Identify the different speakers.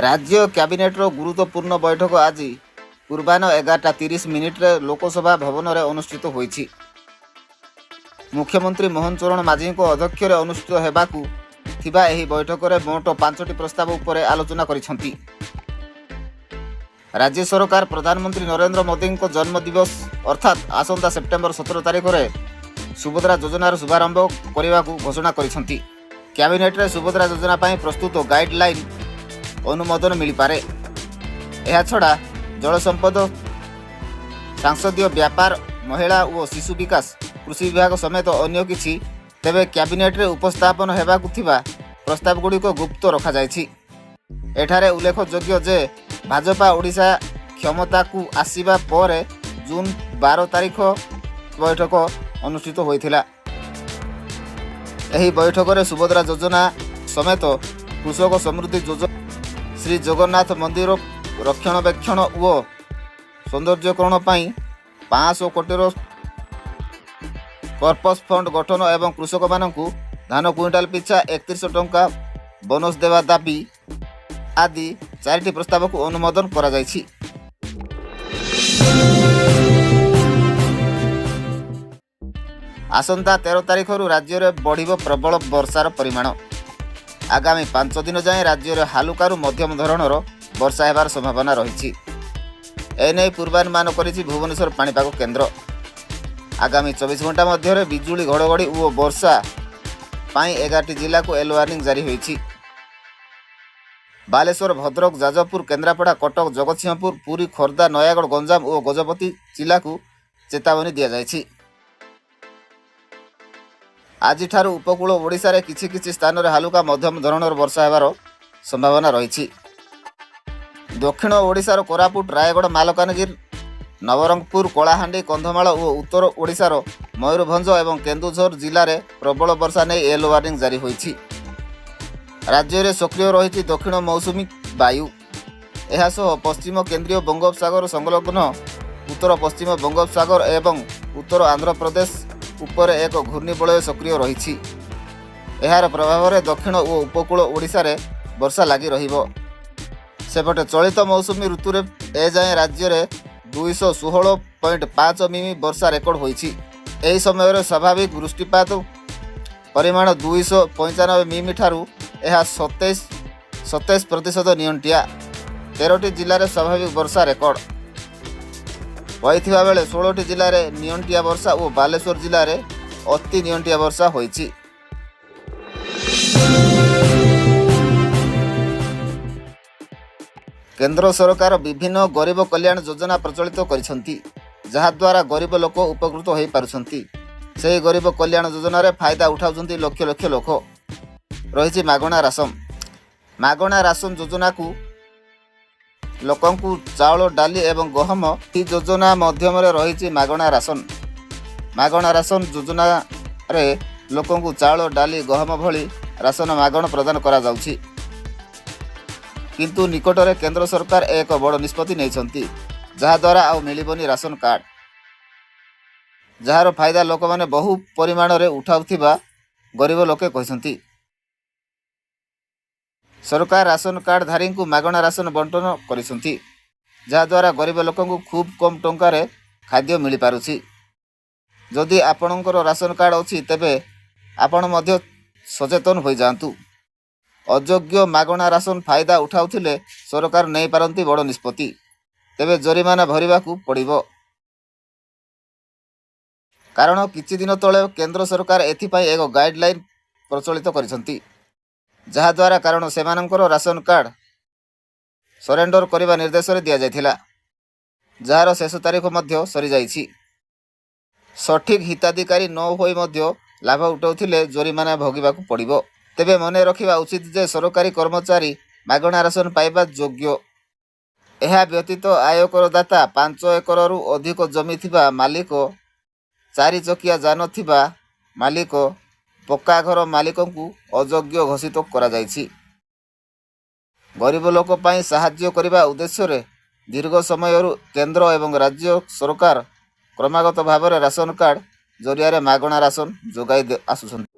Speaker 1: ରାଜ୍ୟ କ୍ୟାବିନେଟ୍ର ଗୁରୁତ୍ୱପୂର୍ଣ୍ଣ ବୈଠକ ଆଜି ପୂର୍ବାହ୍ନ 11ଟା 30 ମିନିଟ୍ରେ ଲୋକସଭା ଭବନରେ ଅନୁଷ୍ଠିତ ହୋଇଛି। ମୁଖ୍ୟମନ୍ତ୍ରୀ ମୋହନ ଚରଣ ମାଝୀଙ୍କ ଅଧ୍ୟକ୍ଷତାରେ ଅନୁଷ୍ଠିତ ହେବାକୁ ଥିବା ଏହି ବୈଠକରେ ମୋଟ ପାଞ୍ଚଟି ପ୍ରସ୍ତାବ ଉପରେ ଆଲୋଚନା କରିଛନ୍ତି। ରାଜ୍ୟ ସରକାର ପ୍ରଧାନମନ୍ତ୍ରୀ ନରେନ୍ଦ୍ର ମୋଦିଙ୍କ ଜନ୍ମ ଦିବସ, ଅର୍ଥାତ୍ ଆସନ୍ତା ସେପ୍ଟେମ୍ବର 17 ତାରିଖରେ ସୁଭଦ୍ରା ଯୋଜନାର ଶୁଭାରମ୍ଭ କରିବାକୁ ଘୋଷଣା କରିଛନ୍ତି। କ୍ୟାବିନେଟ୍ରେ ସୁଭଦ୍ରା ଯୋଜନା ପାଇଁ ପ୍ରସ୍ତୁତ ଗାଇଡଲାଇନ୍ ଅନୁମୋଦନ ମିଳିପାରେ। ଏହାଛଡ଼ା ଜଳସମ୍ପଦ, ସଂସଦୀୟ ବ୍ୟାପାର, ମହିଳା ଓ ଶିଶୁ ବିକାଶ, କୃଷି ବିଭାଗ ସମେତ ଅନ୍ୟ କିଛି। ତେବେ କ୍ୟାବିନେଟ୍ରେ ଉପସ୍ଥାପନ ହେବାକୁ ଥିବା ପ୍ରସ୍ତାବଗୁଡ଼ିକ ଗୁପ୍ତ ରଖାଯାଇଛି। ଏଠାରେ ଉଲ୍ଲେଖଯୋଗ୍ୟ ଯେ ଭାଜପା ଓଡ଼ିଶା କ୍ଷମତାକୁ ଆସିବା ପରେ ଜୁନ୍ 12 ତାରିଖ ବୈଠକ ଅନୁଷ୍ଠିତ ହୋଇଥିଲା। ଏହି ବୈଠକରେ ସୁଭଦ୍ରା ଯୋଜନା ସମେତ କୃଷକ ସମୃଦ୍ଧି ଯୋଜନା, ଶ୍ରୀ ଜଗନ୍ନାଥ ମନ୍ଦିର ରକ୍ଷଣାବେକ୍ଷଣ ଓ ସୌନ୍ଦର୍ଯ୍ୟକରଣ ପାଇଁ 500 କୋଟିର କର୍ପସ୍ ଫଣ୍ଡ ଗଠନ ଏବଂ କୃଷକମାନଙ୍କୁ ଧାନ କୁଇଣ୍ଟାଲ ପିଛା 3100 ଟଙ୍କା ବୋନସ୍ ଦେବା ଦାବି ଆଦି ଚାରିଟି ପ୍ରସ୍ତାବକୁ ଅନୁମୋଦନ କରାଯାଇଛି। ଆସନ୍ତା 13 ତାରିଖରୁ ରାଜ୍ୟରେ ବଢ଼ିବ ପ୍ରବଳ ବର୍ଷାର ପରିମାଣ। ଆଗାମୀ 5 ଦିନ ଯାଏଁ ରାଜ୍ୟରେ ହାଲୁକାରୁ ମଧ୍ୟମ ଧରଣର ବର୍ଷା ହେବାର ସମ୍ଭାବନା ରହିଛି। ଏନେଇ ପୂର୍ବାନୁମାନ କରିଛି ଭୁବନେଶ୍ୱର ପାଣିପାଗ କେନ୍ଦ୍ର। ଆଗାମୀ 24 ଘଣ୍ଟା ମଧ୍ୟରେ ବିଜୁଳି, ଘଡ଼ଘଡ଼ି ଓ ବର୍ଷା ପାଇଁ 11ଟି ଜିଲ୍ଲାକୁ ୟେଲୋ ୱାର୍ଣ୍ଣିଂ ଜାରି ହୋଇଛି। ବାଲେଶ୍ୱର, ଭଦ୍ରକ, ଯାଜପୁର, କେନ୍ଦ୍ରାପଡ଼ା, କଟକ, ଜଗତସିଂହପୁର, ପୁରୀ, ଖୋର୍ଦ୍ଧା, ନୟାଗଡ଼, ଗଞ୍ଜାମ ଓ ଗଜପତି ଜିଲ୍ଲାକୁ ଚେତାବନୀ ଦିଆଯାଇଛି। ଆଜିଠାରୁ ଉପକୂଳ ଓଡ଼ିଶାରେ କିଛି କିଛି ସ୍ଥାନରେ ହାଲୁକା ମଧ୍ୟମ ଧରଣର ବର୍ଷା ହେବାର ସମ୍ଭାବନା ରହିଛି। ଦକ୍ଷିଣ ଓଡ଼ିଶାର କୋରାପୁଟ, ରାୟଗଡ଼ା, ମାଲକାନଗିରି, ନବରଙ୍ଗପୁର, କଳାହାଣ୍ଡି, କନ୍ଧମାଳ ଓ ଉତ୍ତର ଓଡ଼ିଶାର ମୟୂରଭଞ୍ଜ ଏବଂ କେନ୍ଦୁଝର ଜିଲ୍ଲାରେ ପ୍ରବଳ ବର୍ଷା ନେଇ ୟେଲୋ ୱାର୍ଣ୍ଣିଂ ଜାରି ହୋଇଛି। ରାଜ୍ୟରେ ସକ୍ରିୟ ରହିଛି ଦକ୍ଷିଣ ମୌସୁମୀ ବାୟୁ। ଏହା ସହ ପଶ୍ଚିମ କେନ୍ଦ୍ରୀୟ ବଙ୍ଗୋପସାଗର ସଂଲଗ୍ନ ଉତ୍ତର ପଶ୍ଚିମ ବଙ୍ଗୋପସାଗର ଏବଂ ଉତ୍ତର ଆନ୍ଧ୍ରପ୍ରଦେଶ ଉପରେ ଏକ ଘୂର୍ଣ୍ଣିବଳୟ ସକ୍ରିୟ ରହିଛି। ଏହାର ପ୍ରଭାବରେ ଦକ୍ଷିଣ ଓ ଉପକୂଳ ଓଡ଼ିଶାରେ ବର୍ଷା ଲାଗି ରହିବ। ସେପଟେ ଚଳିତ ମୌସୁମୀ ଋତୁରେ ଏଯାଏଁ ରାଜ୍ୟରେ 216.5 ମିମି ବର୍ଷା ରେକର୍ଡ ହୋଇଛି। ଏହି ସମୟରେ ସ୍ୱାଭାବିକ ବୃଷ୍ଟିପାତ ପରିମାଣ 295 ମିମି ଠାରୁ ଏହା 27% ନିଅଣ୍ଟିଆ। 13ଟି ଜିଲ୍ଲାରେ ସ୍ୱାଭାବିକ ବର୍ଷା ରେକର୍ଡ ହୋଇଥିବା ବେଳେ 16ଟି ଜିଲ୍ଲାରେ ନିଅଣ୍ଟିଆ ବର୍ଷା ଓ ବାଲେଶ୍ୱର ଜିଲ୍ଲାରେ ଅତି ନିଅଣ୍ଟିଆ ବର୍ଷା ହୋଇଛି। କେନ୍ଦ୍ର ସରକାର ବିଭିନ୍ନ ଗରିବ କଲ୍ୟାଣ ଯୋଜନା ପ୍ରଚଳିତ କରିଛନ୍ତି, ଯାହାଦ୍ୱାରା ଗରିବ ଲୋକ ଉପକୃତ ହୋଇପାରୁଛନ୍ତି। ସେହି ଗରିବ କଲ୍ୟାଣ ଯୋଜନାରେ ଫାଇଦା ଉଠାଉଛନ୍ତି ଲକ୍ଷ ଲକ୍ଷ ଲୋକ। ରହିଛି ମାଗଣା ରାସନ। ମାଗଣା ରାସନ ଯୋଜନାକୁ ଲୋକଙ୍କୁ ଚାଉଳ, ଡାଲି ଏବଂ ଗହମ। ଏହି ଯୋଜନା ମାଧ୍ୟମରେ ରହିଛି ମାଗଣା ରାସନ। ମାଗଣା ରାସନ ଯୋଜନାରେ ଲୋକଙ୍କୁ ଚାଉଳ, ଡାଲି, ଗହମ ଭଳି ରାସନ ମାଗଣା ପ୍ରଦାନ କରାଯାଉଛି। କିନ୍ତୁ ନିକଟରେ କେନ୍ଦ୍ର ସରକାର ଏକ ବଡ଼ ନିଷ୍ପତ୍ତି ନେଇଛନ୍ତି, ଯାହାଦ୍ୱାରା ଆଉ ମିଳିବନି ରାସନ କାର୍ଡ଼, ଯାହାର ଫାଇଦା ଲୋକମାନେ ବହୁ ପରିମାଣରେ ଉଠାଉଥିବା ଗରିବ ଲୋକେ କହିଛନ୍ତି। ସରକାର ରାସନ କାର୍ଡ଼ଧାରୀଙ୍କୁ ମାଗଣା ରାସନ ବଣ୍ଟନ କରିଛନ୍ତି, ଯାହାଦ୍ୱାରା ଗରିବ ଲୋକଙ୍କୁ ଖୁବ୍ କମ୍ ଟଙ୍କାରେ ଖାଦ୍ୟ ମିଳିପାରୁଛି। ଯଦି ଆପଣଙ୍କର ରାସନ କାର୍ଡ଼ ଅଛି, ତେବେ ଆପଣ ମଧ୍ୟ ସଚେତନ ହୋଇଯାଆନ୍ତୁ। ଅଯୋଗ୍ୟ ମାଗଣା ରାସନ ଫାଇଦା ଉଠାଉଥିଲେ ସରକାର ନେଇପାରନ୍ତି ବଡ଼ ନିଷ୍ପତ୍ତି। ତେବେ ଜରିମାନା ଭରିବାକୁ ପଡ଼ିବ। କାରଣ କିଛି ଦିନ ତଳେ କେନ୍ଦ୍ର ସରକାର ଏଥିପାଇଁ ଏକ ଗାଇଡ଼ଲାଇନ୍ ପ୍ରଚଳିତ କରିଛନ୍ତି, ଯାହାଦ୍ୱାରା କାରଣ ସେମାନଙ୍କର ରାସନ କାର୍ଡ଼ ସରେଣ୍ଡର କରିବା ନିର୍ଦ୍ଦେଶରେ ଦିଆଯାଇଥିଲା, ଯାହାର ଶେଷ ତାରିଖ ମଧ୍ୟ ସରିଯାଇଛି। ସଠିକ୍ ହିତାଧିକାରୀ ନ ହୋଇ ମଧ୍ୟ ଲାଭ ଉଠାଉଥିଲେ ଜରିମାନା ଭୋଗିବାକୁ ପଡ଼ିବ। ତେବେ ମନେ ରଖିବା ଉଚିତ ଯେ ସରକାରୀ କର୍ମଚାରୀ ମାଗଣା ରାସନ ପାଇବା ଯୋଗ୍ୟ। ଏହା ବ୍ୟତୀତ ଆୟକରଦାତା, 5 ଏକରରୁ ଅଧିକ ଜମି ଥିବା ମାଲିକ, ଚାରି ଚକିଆ ଯାନ ଥିବା ମାଲିକ, ପକ୍କା ଘର ମାଲିକଙ୍କୁ ଅଯୋଗ୍ୟ ଘୋଷିତ କରାଯାଇଛି। ଗରିବ ଲୋକ ପାଇଁ ସାହାଯ୍ୟ କରିବା ଉଦ୍ଦେଶ୍ୟରେ ଦୀର୍ଘ ସମୟରୁ କେନ୍ଦ୍ର ଏବଂ ରାଜ୍ୟ ସରକାର କ୍ରମାଗତ ଭାବରେ ରାସନ କାର୍ଡ଼ ଜରିଆରେ ମାଗଣା ରାସନ ଯୋଗାଇ ଆସୁଛନ୍ତି।